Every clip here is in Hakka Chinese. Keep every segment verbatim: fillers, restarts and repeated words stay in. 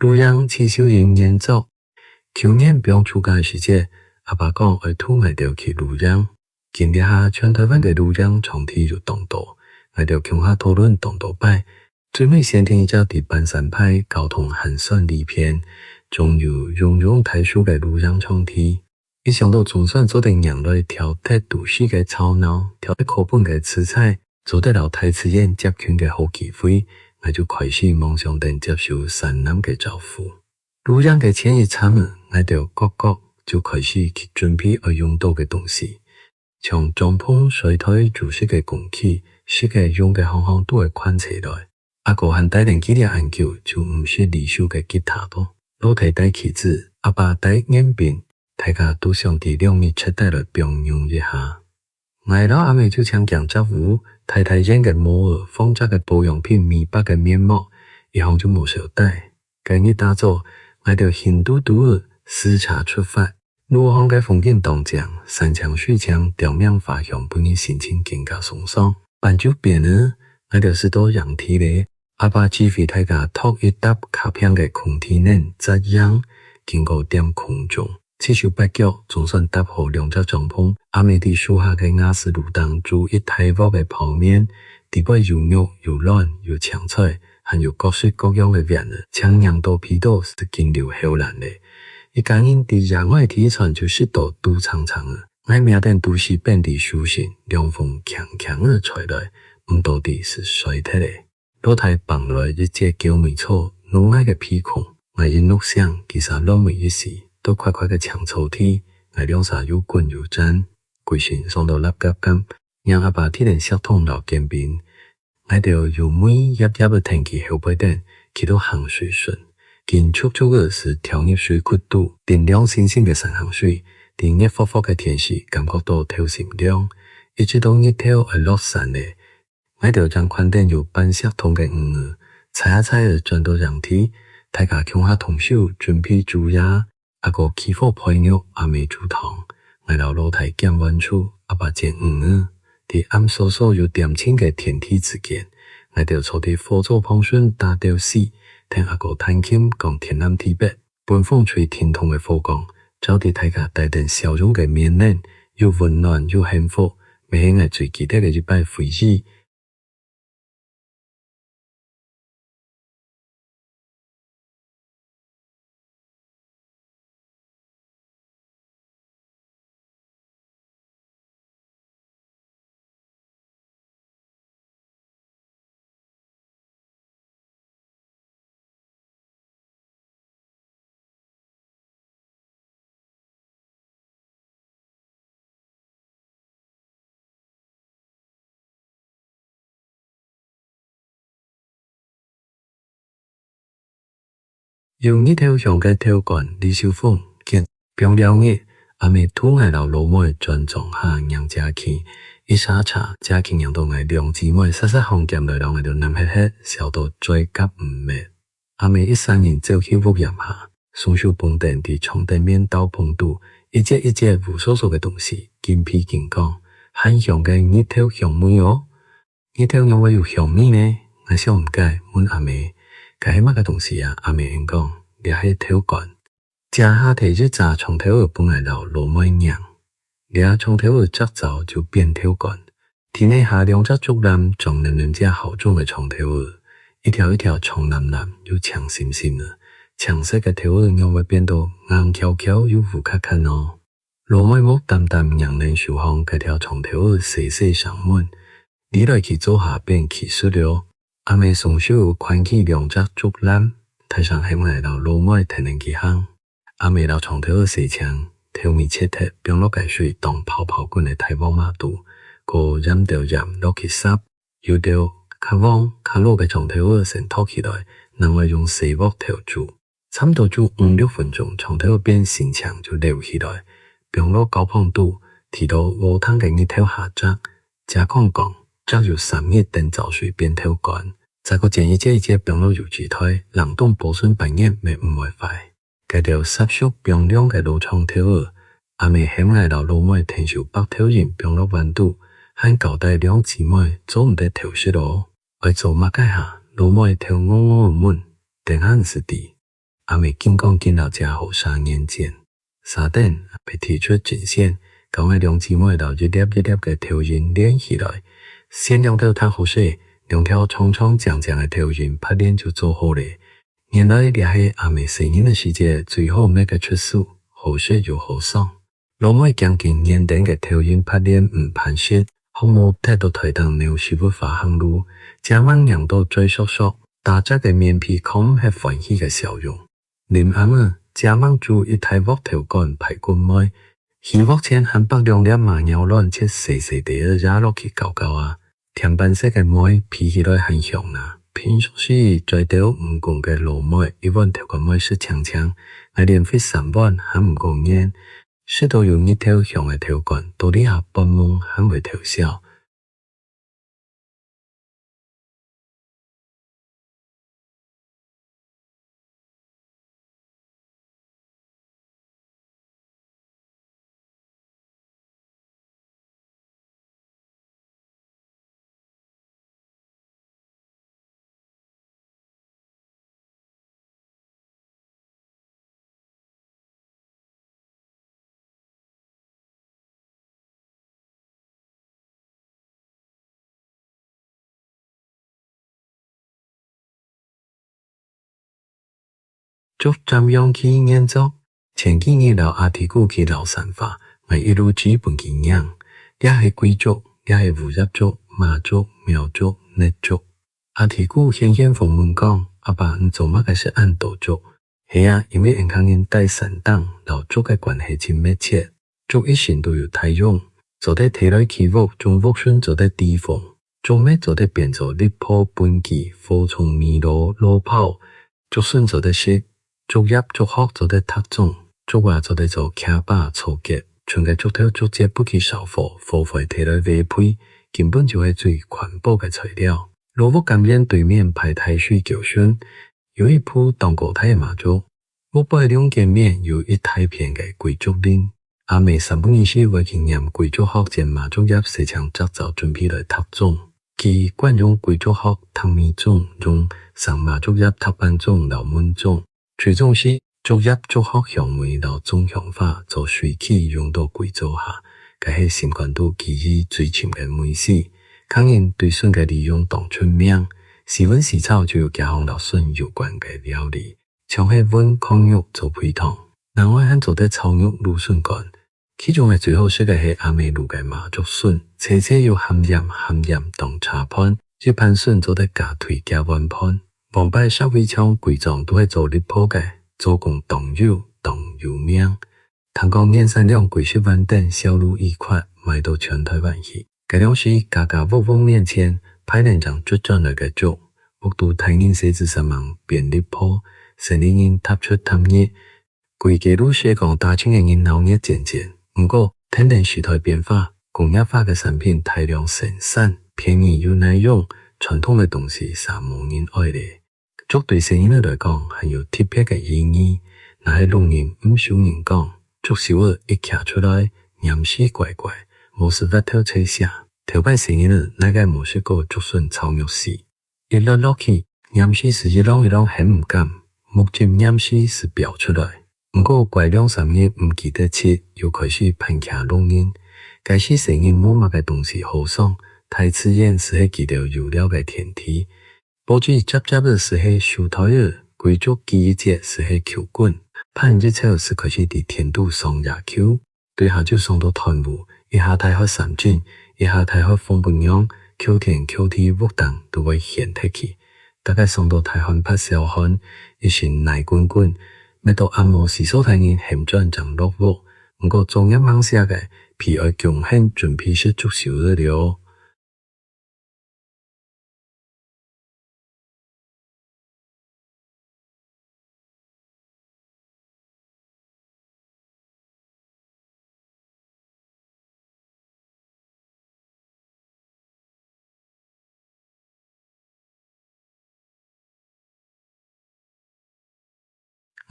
露營自秀英原作。舊年放暑假个時節，阿爸講愛渡𠊎兜去露營。今這下全臺灣个露營場地有當多，𠊎兜共下討論當多擺，最尾選定一隻在半山排、交通還算利便，種有茸茸大樹个露營場地。 一想到總算做得迎來跳脫都市个吵鬧、跳脫課本个自在，做得摎大自然接近个好機會，𠊎就開始妄想等接受山南个招呼。露營个前一站仔，𠊎兜各各就開始去準備愛用到个東西，像帳篷、睡袋、煮食个工具、食个用个項項都愛款齊來。 阿哥還戴等佢這恁久就毋識離手个吉他囉。老弟戴棋子，阿爸戴原檳，大家都想在兩日出底來放鬆一下。𠊎摎阿姆就淨驚髒污，大大件个帽仔、防髒个保養品、美白个面膜，一向就無少帶。該日打早，𠊎兜興嘟嘟仔駛車出發。 路項个風景當靚，山青水青，鳥鳴花香，分人心情更加鬆爽。半晝邊仔，𠊎兜駛到營地咧，阿爸指揮大家擇一搭較平个空地頂紮營，經過點空鐘，七手八腳，總算搭好兩隻帳篷。阿姆在樹下个瓦斯爐頂煮一大鑊个泡麵，裡背有肉、有卵、有青菜， 還有各式各樣个圓仔，淨䀴到鼻到斯緊流口瀾咧。一家人在野外第一餐就食到肚撐撐仔，𠊎摸等肚屎變在手心，涼風輕輕仔吹來，毋多知斯睡忒咧。老弟挷來一節狗尾草，弄𠊎个鼻空，𠊎一盹醒，佢嗄落尾一時，到闊闊个青草地，𠊎兩儕又滾又戰，歸身傷到垃圾糠，䀴阿爸提等錫桶摎煎餅， 𠊎兜又尾擛擛仔跈佢後背等，去到坑水脣，緊促促仔斯跳入水窟肚，冰涼沁沁个山坑水，在熱火火个天時，感覺到透心涼。一直到日頭愛落山咧，𠊎兜正擐等有半錫桶个魚仔，踩啊踩仔轉到營地，大家共下動手準備煮夜。 阿哥起火焙肉，阿姆煮湯，𠊎摎老弟撿碗箸，阿爸煎魚仔。在暗疏疏又恬靜个天地之間，𠊎兜坐在火灶旁脣打鬥敘，聽阿哥彈琴，講天南地北，分風吹停動个火光，照在大家帶等笑容个面頂，又溫暖又幸福，乜係𠊎最記得个一擺回憶。 有日頭香个豆乾，李秀鳳。放尞日，阿姆渡𠊎摎老妹轉莊下䀴姐契，一煞車，姐契䀴到𠊎兩姊妹，煞煞行兼來摎𠊎兜揇核核，笑到嘴合毋密。 阿姆一儕人走去屋簷下，雙手捧等在長凳面斗篷肚，一節一節烏疏疏个東西，緊鼻緊講：「還香个日頭香味哦！」「日頭仰會有香味呢？」𠊎想毋解，問阿姆：「該係麼个東西啊？」阿姆應講：「這係豆乾。」 姐下提一紮長豆仔分𠊎摎老妹䀴。這長豆仔摘燥就變豆乾，地泥下兩隻竹籃裝淰淰這好種个長豆仔，一條一條長藍藍又青心心仔，青色个豆仔仰會變到硬翹翹又烏殼殼呢？老妹目淡淡䀴等手項該條長豆仔，細細聲問。 「你來去灶下變奇術了。」阿姆雙手擐起兩隻竹籃，大聲喊𠊎摎老妹跈等佢行。阿姆摎長豆仔洗淨，頭尾切忒，放落該水當泡泡滾个大鑊嫲肚，過掞兜鹽落去煠。有兜較黃較老个長豆仔先擇起來，另外用細鑊頭煮。 差毋多煮五六分鐘，長豆仔變深青就撈起來，放落鉤捧肚，提到禾埕个日頭下摘。姐講講，摘有三日等燥水變豆乾，再過剪一節一節放落油紙袋，冷凍保存半年乜毋會壞。該兜煠熟放涼个老長豆仔，阿姆喊𠊎摎老妹𢯭手剝豆仁放落碗肚，還交代兩姊妹做毋得偷食哦。愛做麼个哈？老妹頭臥臥仔問，等下你斯知。阿姆緊講緊摎遮河沙研剪。沙等，阿姆提出針線，教𠊎兩姊妹摎一粒一粒个豆仁連起來。線兩頭䌈好勢，兩條長長靚靚个豆仁袚鍊就做好咧。原來這係阿姆細人个時節最好搣个出手，好食又好爽。 老妹驚緊研等个豆仁袚鍊毋盼食，學模特到台頂扭屎朏花行路，姐嬤䀴到嘴縮縮，打折个面皮囥忒歡喜个笑容。臨暗仔，姐嬤煮一大鑊豆乾排骨糜，起鑊前還剝兩粒麻鳥卵切細細垤仔掖落去攪攪啊。 甜粄色个糜鼻起來還香哪，平常時嘴刁毋公个老妹一碗豆乾糜食淨淨，𠊎連拂三碗還毋過願。食到有日頭香个豆乾，到這下發夢還會偷笑。 竹斬秧機原作。前幾日摎阿弟牯去遶山花，𠊎一路指分佢䀴：這係桂竹，這係烏葉竹、麻竹、苗竹、竻竹。阿弟牯現現紅問講：「阿爸，你做麼个識恁多竹？」 係啊，因為𫣆客人戴山頂，摎竹个關係盡密切。竹一身都有大用，做得提來起屋，種屋脣做得抵風，竹篾做得編做笠婆、畚箕、火囪、米籮、籮泡，竹筍做得食，竹葉、竹殼做得䌈粽，竹椏做得做徛把、草結，賰个竹頭、竹節抔去燒火，火灰提來潷肥，根本就係最環保个材料。老屋矸沿對面排大水溝脣， 有一蔀當高大个麻竹，屋背兩間面有一大片个桂竹林。阿姆三不五時會去拈桂竹殼剪麻竹葉，洗淨矺燥，準備來䌈粽。佢慣用桂竹殼䌈米粽，用生麻竹葉䌈粄粽摎燜粽。炊粽時，竹葉、竹殼香味摎粽香化做水氣湧到歸灶下，該係心肝肚記憶最深个味緒。客人對筍个利用當出名， 四炆四炒就有幾項摎筍有關个料理，像係炆炕肉、做肥湯，另外還做得炒肉、滷筍乾。其中个最好食个係阿姆滷个麻竹筍，脆脆又鹹鹽，鹹鹽當扯飯，一盤筍做得加推幾碗飯。往擺社會上歸莊都係做笠婆个，做工當幼，當有名。 聽講年產量幾十萬頂，銷路已闊，賣到全臺灣去。該量時，家家屋屋面前排等正折轉來个竹，屋肚大人細子煞猛編笠婆，生理人踏出踏入，歸街路細講打橑个人鬧熱煎煎。毋過，跈等時代變化，工業化个產品大量生產，便宜又耐用，傳統个東西煞無人愛咧。 竹對細人仔來講還有特別个意義，若係老人毋受人講，竹修仔一擎出來，黏時乖乖，無屎朏頭在寫。頭擺細人仔哪个無食過竹筍炒肉絲？一落落去，黏時斯一浪一浪喊毋敢，目汁黏時斯飆出來。毋過過兩三日毋記得食，又開始攀騎老人。該時細人無麼个東西好爽，大自然斯係佢兜遊尞个天地。 報紙摺摺仔斯係手袋仔，桂竹鋸一節斯係球棍，伴一湊斯開始在田肚上野球。對下晝上到斷烏，一下大喝三振，一下大喝紅不讓，球天球地屋頂都會掀忒去。逐个上到大汗潑小汗，一身泥滾滾，搣到暗摸胥疏大人喊轉正落屋。毋過作業吂寫个，皮愛弓緪準備食竹修仔了。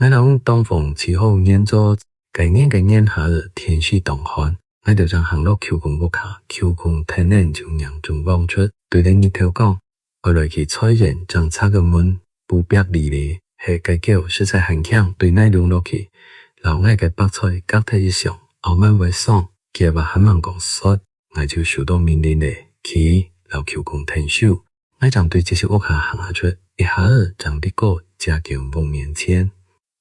𠊎摎你當風吹好原作。該年个炎夏仔，天時當寒，𠊎兜正行落舅公屋下，舅公跈等就迎準往出，對等日頭講：「愛來去菜園整柵仔門，補壁籬咧。」係該狗實在還慶對哪籠落去，摎𠊎个白菜夾忒一箱，拗蠻會爽。佢話還吂講煞，𠊎就收到命令咧，去摎舅公𢯭手。𠊎正對這隻屋下行下出，一下仔正趯過這間屋面前。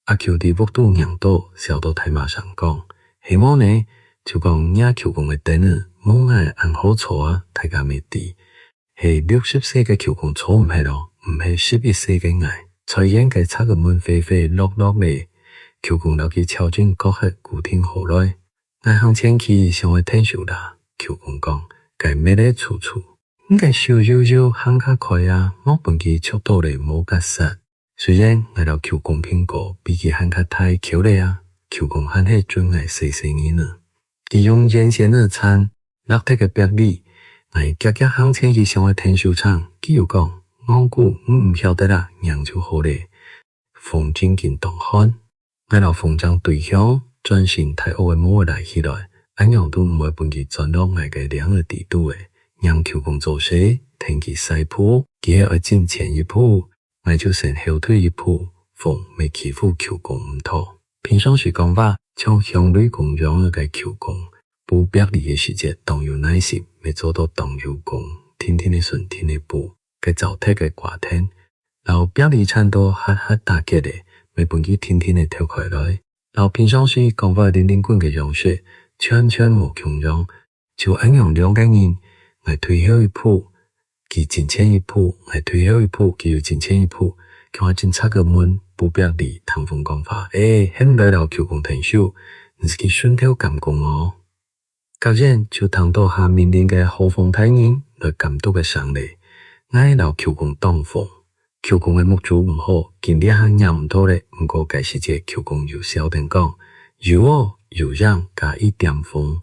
阿舅在屋肚䀴到，笑到大嫲聲講：「係無呢？就講若舅公个凳仔無𠊎恁好坐啊，大家乜知。係六十歲个舅公坐毋核哦，毋係十一歲个𠊎。」菜園个柵仔門歪歪落落咧，舅公摎佢撨正擱核固定好來。「𠊎行前去想愛𢯭手啦。」舅公講，該篾仔粗粗。「你个手幼幼，行較開啊，莫分佢觸到咧無結煞。」雖然𠊎摎舅公平高，比佢還較大箍咧啊，舅公還係準𠊎細細人仔。佢用鉛線仔纏落忒个壁籬，𠊎遽遽行前去想愛𢯭手撐，佢又講：「戇牯，你毋曉得啊，䀴就好咧。」風正經當寒。 𠊎摎風正對向，轉身大襖个帽仔拉起來，恁樣都毋會分佢鑽落𠊎个領仔底肚仔。䀴舅公做事，跈佢徙步，佢係愛進前一步，𠊎就先後退一步，風乜欺負舅公毋著。平常時講話像響雷公樣仔个舅公，補壁籬个時節當有耐心，乜做到當有功，定定仔巡定仔補，該燥忒个瓜藤 摎壁籬纏到核核打結咧，乜分佢定定仔敨開來，摎平常時講話輪輪滾个樣式，全全無共樣。就恁樣兩個人，𠊎退後一步，佢進前一步，𠊎退後一步，佢又進前一步，共下進柵仔門、補壁籬、聽風講話。「欸，喊來摎舅公𢯭手，你自家順頭監工哦。」 隔遠就聽到下命令个河豐大人來監督个聲咧。𠊎摎舅公擋風，舅公个目珠毋好，今這下䀴毋著咧，毋過該時節舅公又笑等講：「有哦，有影加一點風。」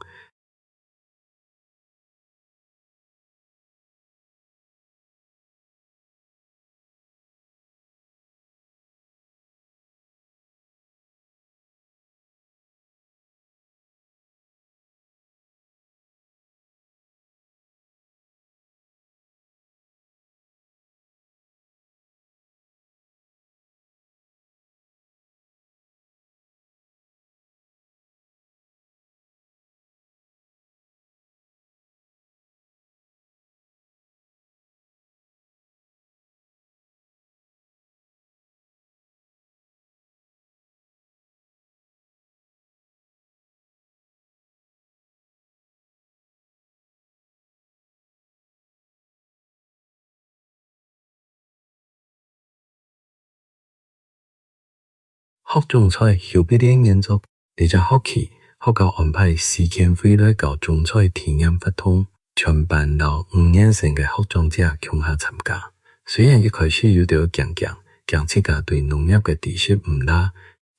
學種菜，邱碧蓮原作。這隻學期，學校安排四健會來教種菜體驗活動，全班摎五年生个學長姐共下參加。雖然一開始有兜驚驚，驚自家對農業个知識毋罅，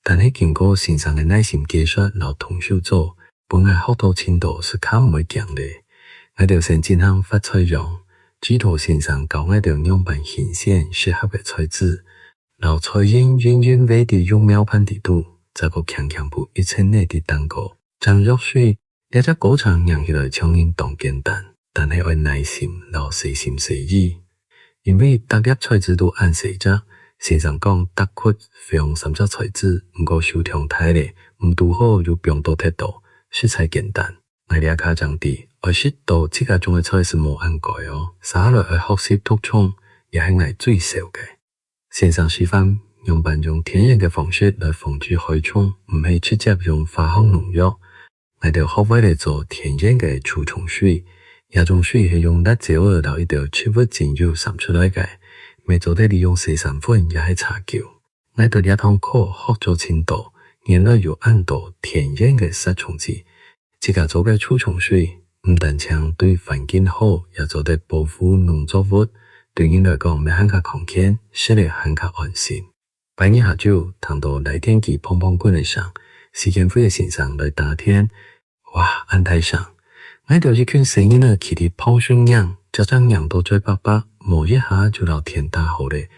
但係經過先生个耐心解說摎動手做，分𠊎學到盡多，斯較毋會驚咧。𠊎兜先進行發菜秧，指導先生教𠊎兜仰般揀選適合个菜籽，摎菜仁勻勻委在育苗盤底肚，再過輕輕鋪一層泥在頂高，正沃水， 這隻過程䀴起來像人當簡單，但係愛耐心摎細心細意。因為逐粒菜籽都恁細隻，先生講逐窟放三隻菜籽，毋過手忒大咧，毋堵好又放到忒多，實在簡單。𠊎這下正知，愛食著自家種个菜斯無恁該哦，續下來愛學習毒蟲，也係𠊎最愁个。 先生示範仰般用天然个方式來防治害蟲，毋係直接用化學農藥。𠊎兜學會了做天然个除蟲水，這種水係用辣椒仔摎一兜植物精油摻出來个，乜做得利用洗衫粉也係茶箍。𠊎兜這堂課學著盡多，原來有恁多天然个殺蟲劑， 自家做个除蟲水，毋單淨對環境好，也做得保護農作物，對人來講乜還較康健，食了還較安心。半日下晝，聽到犁田機砰砰滾个聲，四健會个先生來打田，哇，恁大聲！𠊎兜一群細人仔企在圃脣䀴，隻隻䀴到嘴擘擘，無一下就摎田打好咧。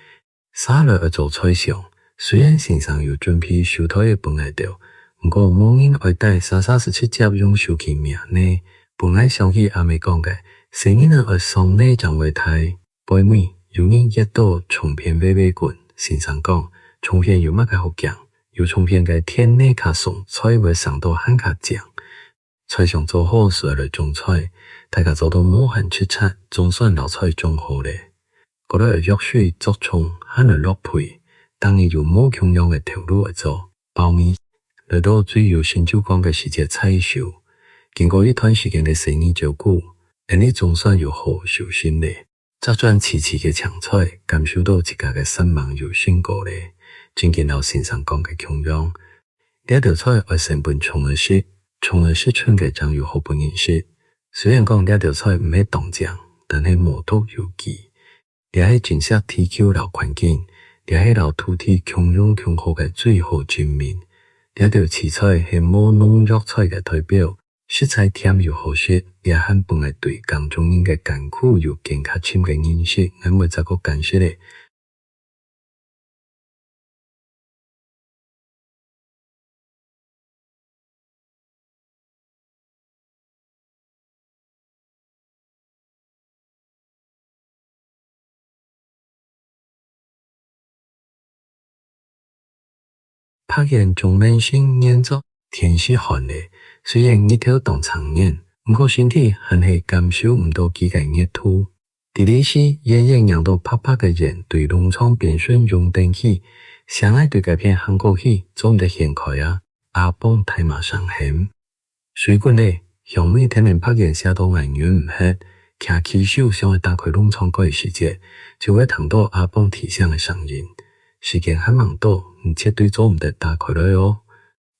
續來愛做菜廂，雖然先生有準備手袋仔分𠊎兜，毋過無人愛戴，煞煞斯直接用手去摸泥。分𠊎想起阿姆講个，細人仔愛爽泥正會大。背尾有人挖到蟲便噦噦滾，先生講，從前有麼个好驚？有從前个田泥較鬆，菜會生到還較靚。菜想做好，就愛來種菜，大家做到無閒直掣，總算摎菜種好咧。過來愛藥水、捉蟲，還愛落肥，逐日有無共樣个頭路愛做。包尾，來到最有成就感个時節，採收。經過一段時間个細膩照顧，𫣆俚總算有好收成咧。 摘轉萋萋个青菜，感受到自家个生命有升高咧。正經摎先生講个共樣，這兜菜愛先分蟲仔食，蟲仔食伸个正有好分人食。雖然講這兜菜毋係當靚，但係無毒有機。這係珍惜地球摎環境，這係摎土地共榮共好个最好證明。這兜萋菜係無農藥菜个代表， 實在甜又好食，這還分𠊎對耕種人个艱苦有更加深个認識，𠊎毋會再過揀食咧。白煙中文性原作。天時寒咧，雖然日頭當晟眼，毋過身體還係感受毋到佢个熱度。在這時，遠遠䀴到白白个煙對籠床邊脣湧等去，想愛對該片行過去，做毋得掀開啊！阿邦大嫲聲喊。 水滾咧，香味跈等白煙餳到𠊎忍毋核，擎起手想愛打開籠床蓋个時節，就會聽到阿邦提醒个聲音：「時間還吂到，你絕對做毋得打開來哦！」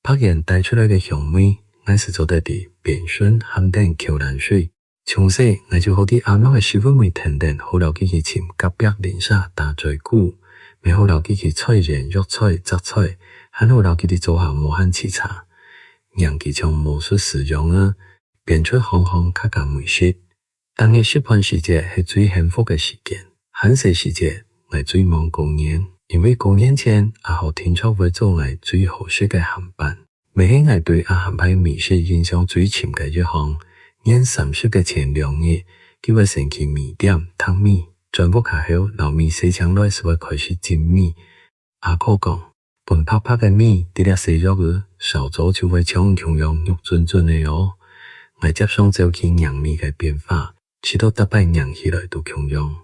白煙帶出來个香味，𠊎斯做得在邊脣含等口涎水。從細，𠊎就好在阿嬤个屎朏尾跈等，好摎佢去尋隔壁鄰舍打嘴鼓，乜好摎佢去菜園、藥菜、摘菜，還好摎佢在灶下無閒洎杈。 䀴佢像魔術師樣仔，變出香香客家美食。逐日食飯時節係最幸福个時間，還細時節，𠊎最望過年，因為過年前，阿孝定著會做𠊎最好食个鹹粄。乜係𠊎對阿鹹粄美食印象最深个一項。年三十个前兩日，佢會先去米店糴米，轉屋下後，摎米洗淨來斯會開始浸米。阿哥講： 「分白白个米在這洗藥仔，燒燥就會像你共樣肉顫顫仔哦。」𠊎輒常走去䀴米个變化，試著逐擺䀴起來都共樣。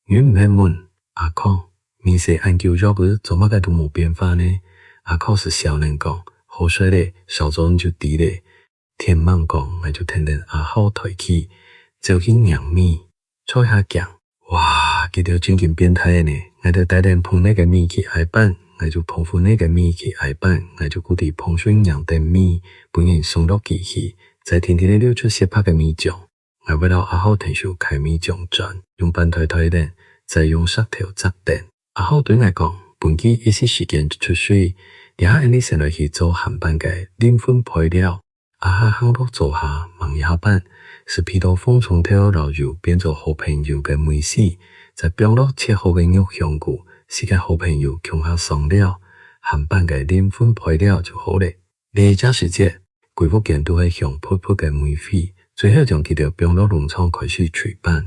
忍毋核問：「阿哥，米洗恁久藥仔，做麼个都無變化呢？」阿哥斯笑等講：「好睡咧，燒燥你就知咧。」 天吂光，𠊎就跈等阿孝抬起，走去䀴米。菜下驚：「哇，佢兜正經變大咧呢！」𠊎兜帶等膨泥个米去挨粄，𠊎就膨粉泥个米去挨粄，𠊎就跍在膨脣䀴等米，分人送落機器，再定定仔流出雪白个米漿。𠊎會摎阿孝𢯭手㧡米漿轉，用粄袋袋等，再用石頭矺等。阿孝對𠊎講：「分佢一息時間出水，這下𫣆俚先來去做鹹粄个靈魂配料。」 阿孝行落灶下，吂一下半，斯鼻著紅蔥頭摎油變做好朋友个味緒，再放落切好个肉香菇，四個好朋友共下上料，鹹粄个靈魂配料就好咧。這隻時節，歸屋間都係香噴噴个味緒，最好將佢兜放落籠床開始炊粄。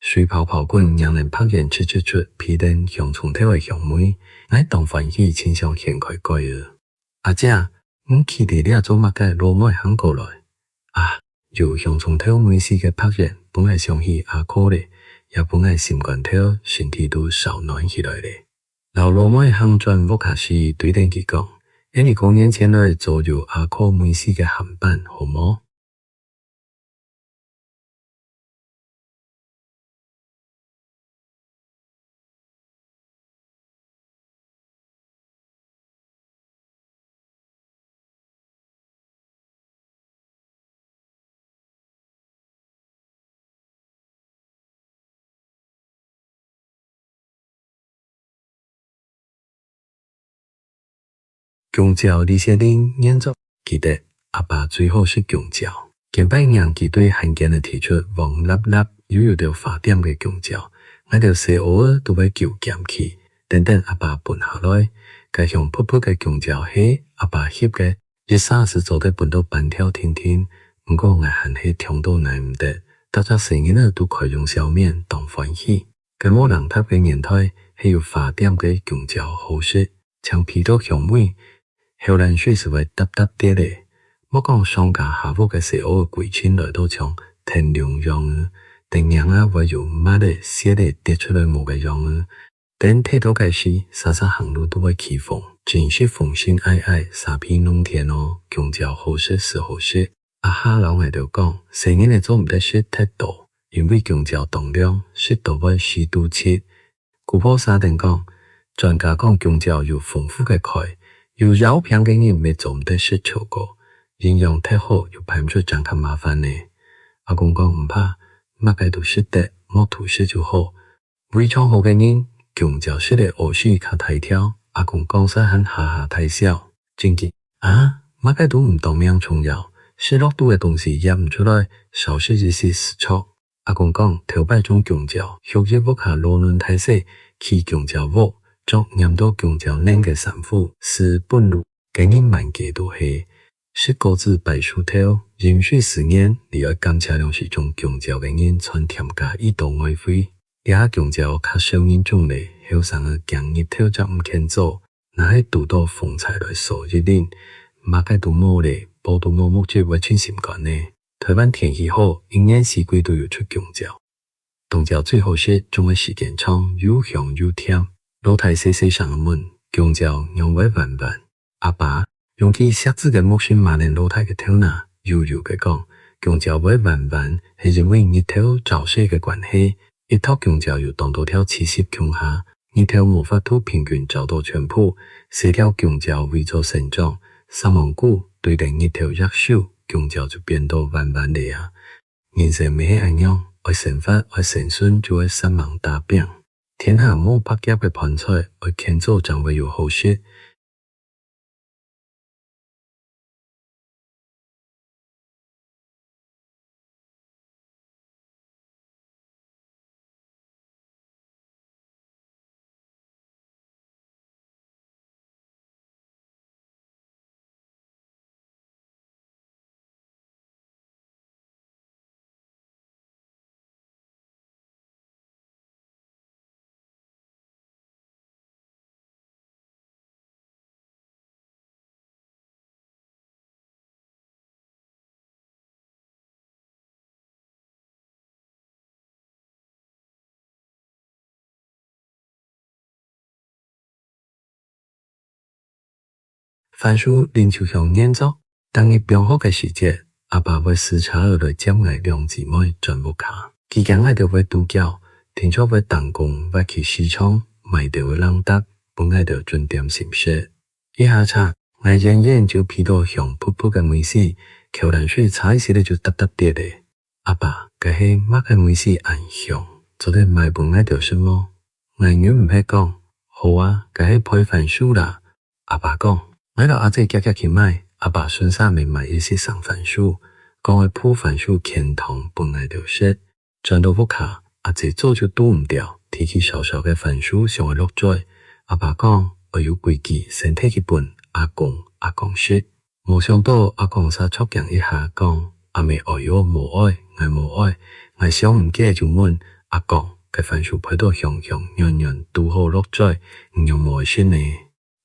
水泡泡滾，䀴等白煙出出出，鼻等香蔥頭个香味，𠊎當歡喜，盡想掀開蓋仔。 「阿姊，你企在這做麼个？」老妹行過來。啊，有香蔥頭味緒个白煙，分𠊎想起阿哥咧，也分𠊎心肝頭、身體都燒暖起來咧。摎老妹行轉屋下時，對等佢講：「𫣆俚過年前來做有阿哥味緒个鹹粄，好無？」 弓蕉，李雪玲原作。記得阿爸最好食弓蕉，見擺䀴佢對閒間仔提出黃蠟蠟又有兜花點个弓蕉，𠊎兜細孲仔都會勼兼去，等等阿爸分下來。該香噴噴个弓蕉係阿爸翕个，一儕斯做得分到半條定定，毋過𠊎還係暢到耐毋得，逐隻細人仔都開容笑面，當歡喜。 該無零嗒个年代，係有花點个弓蕉好食。淨鼻著香味，口涎水就會嗒嗒跌咧。莫講上家下屋个細阿歸陣來到像天龍樣仔，等䀴啊會有蜜仔、屑仔跌出來無个樣仔。等睇著該時，儕儕行路都會起風，真實風神靄靄，沙鼻弄天哦，弓蕉好食斯好食。阿下摎𠊎兜講，細人仔做毋得食忒多，因為弓蕉當涼，食多會瀉肚臍。姑婆續等講，專家講弓蕉有豐富个鈣，有腰病个人乜做毋得食超過，營養忒好又排毋出正較麻煩呢。阿公講毋怕，麼个都食得，莫偷食就好。胃腸好个人，弓蕉食了屙屎較大條，阿公講煞還哈哈大笑。真經啊，麼个都毋當命重要，食落肚个東西挖毋出來，少食一息斯著。阿公講，頭擺種弓蕉，畜入屋下老嫩大細，起弓蕉屋，著黏著弓蕉乳个衫褲，斯半路，該日滿街都係。食果子拜樹頭，飲水思源，這愛感謝兩時種弓蕉个人賺添加已多外匯。這下弓蕉較少人種咧，後生仔驚日頭遮毋肯做，若係堵著風搓來掃一輪，麼个都無咧，報都無目汁會盡心肝呢。臺灣天氣好，一年四季都有出弓蕉。冬蕉最好食，種个時間長，又香又甜。老弟細細聲仔問：「弓蕉仰會彎彎？」阿爸用佢惜子个目神摸等老弟个頭那，悠悠个講：「弓蕉會彎彎，係因為日頭照射个關係。一托弓蕉有當多條聚集共下，日頭無法度平均照著全部，細條弓蕉為著生長，煞猛牯對等日頭擛手，弓蕉就變到彎彎咧啊！」人生乜係恁樣，愛生活，愛生存，就愛煞猛打拚。天下無白挾个飯菜，愛勤做正會有好食。 番薯恁就像原作，逐日放學个時節，阿爸會駛車仔來接𠊎兩姊妹轉屋下。佢驚𠊎兜會肚枵，定著會當工斡去市場買兜仔零嗒，分𠊎兜準點心食。一下車，𠊎遠遠就鼻著香撲撲个味緒，口涎水差一息仔就嗒嗒跌咧。「阿爸，該係麼个味緒恁香？做得買分𠊎兜食無？」𠊎忍毋核講：「好啊，該係焙番薯啦。」阿爸講。𠊎摎阿姊遽遽去買，阿爸順續乜買一息生番薯，講愛烳番薯牽糖分𠊎兜食。 轉到屋下，阿姊早就堵毋牢，提起燒燒个番薯想愛落嘴。阿爸講：「愛有規矩，先摕去分阿公、阿公食。」無想著阿公煞著驚一下，講：「阿姆哀哦，無愛，𠊎無愛。」𠊎想毋解就問：「阿公，該番薯焙到香香軟軟，堵好落嘴，你仰無愛食呢？」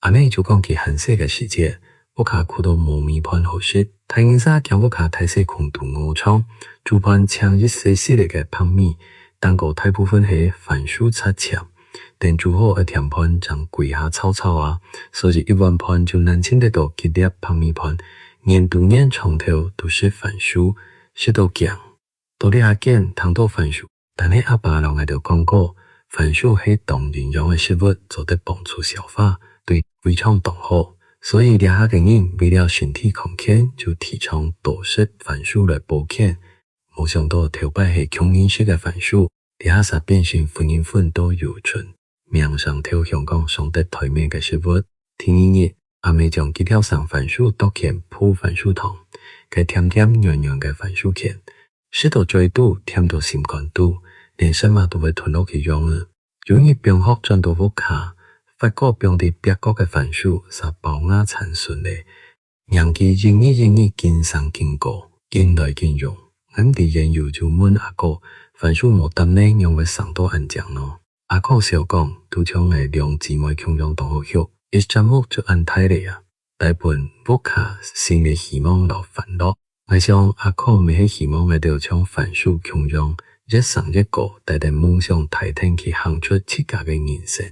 阿姆就講佢還細个時節，屋下苦到無米飯好食，大人儕驚屋下大細空肚餓腸，煮飯淨一息息仔个白米，頂高大部分係番薯礤簽。等煮好愛添飯正歸下炒炒啊，所以一碗飯就難尋得著幾粒白米飯，年堵年長透都食番薯，食到驚。 到這下見聽著番薯，但係阿爸摎𠊎兜講過，番薯係當營養个食物，做得幫助消化，對胃腸當好。所以這下个人為了身體康健，就提倡多食番薯來保健。無想著頭擺係窮人食个番薯，這下煞變成分人分到有賰，名聲透香港上得檯面个食物。第二日， 阿姆將幾條生番薯剁圈烳番薯湯，該甜甜軟軟个番薯圈，食到嘴肚，甜到心肝肚，連舌嫲都會吞落去樣仔。有日放學轉到屋下，發覺放在壁角个番薯煞暴芽產筍咧，䀴佢一日一日緊生緊高，緊來緊榮。𠊎毋知緣由就問阿哥：「番薯無搭泥，仰會生到恁靚呢？」阿哥笑講：「都像𠊎兩姊妹共樣當好畜，一隻屋就恁大了啊，帶分屋下新个希望摎歡樂。𠊎想阿哥乜係希望𠊎兜像番薯共樣，越生越高，帶等夢想大膽去行出自家个人生。